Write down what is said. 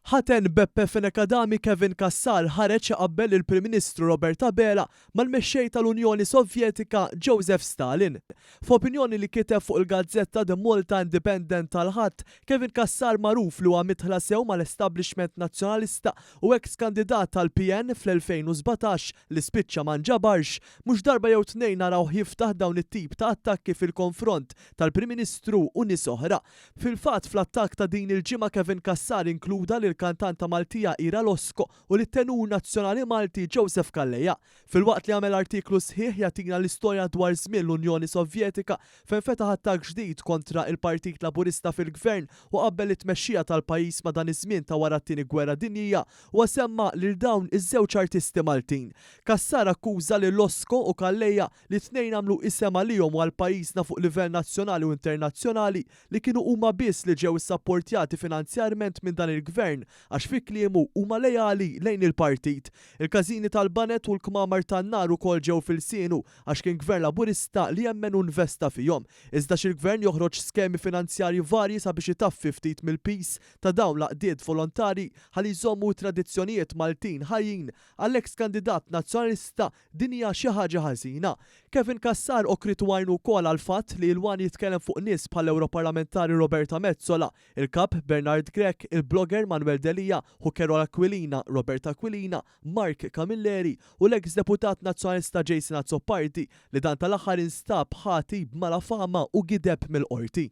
Ħaten Beppe Fenech Adami Kevin Cassar ħareġ iqabbel lill-Prim Ministru Robert Abela mal-mexxej tal-Unjoni Sovjetika Joseph Stalin. F'opinjoni li kiteb fuq il-gazzetta The Malta Independent tal-Ħadd, Kevin Cassar magħruf li huwa midħla sew mal-establishment Nazzjonalista u eks kandidat tal-PN fl-2017 li spiċċa ma nġabarx, mhux darba jew tnejn narawh jiftaħ dawn it-tip ta' attakki fil-konfront tal-Prim Ministru u nies oħra. Fil-fatt, fl-attakk ta' din il-ġimgħa Kevin Cassar inkluda lill-kantanta Maltija Ira Losco u lit-tenur nazzjonali Malti Joseph Calleja. Filwaqt li għamel artiklu sħiħ jagħtina l-istorja dwar żmien l-Unjoni Sovjetika fejn fetaħ attakk ġdid kontra il-Partit Laburista fil-Gvern u qabbel it-tmexxija tal-pajjiż ma' dan iż-żmien ta' wara t-Tieni Gwerra Dinjija, huwa semma lil dawn iż-żewġ artisti Maltin. Cassar akkuża lil Losco u Calleja li t-tnejn għamlu isem għalihom u għal pajjiżna fuq livell nazzjonali u internazzjonali, li kienu huma biss li ġew issapportjati finanzjarment minn dan il-Gvern għax fi kliemu huma leali lejn il-partit. Il-każini tal-baned u l-kmamar tan-nar ukoll ġew fi lsienu għax kien Gvern Laburista li emmen u nvesta fihom. Iżda x'il-Gvern joħroġ skemi finanzjarji varji sabiex itaffi ftit mill-piż ta' dawn l-għaqdiet volontarji ħalli jżommu t-tradizzjonijiet Maltin ħajjin għall-eks kandidat Nazzjonalista Din hija xi ħaġa ħażina. Kevin Cassar okritu għajnu wkoll għall-fatt li l-One jitkellem fuq nies bħall-Ewroparlamentari Roberta Metsola, il-Kap Bernard Grech, il-blogger Manuel Delia, ħu Karol Aquilina, Robert Aquilina, Mark Camilleri u l-eks deputat Nazzjonalista Jason Azzopardi li dan tal-aħħar instab ħati b'malafama u gideb mill-Qorti.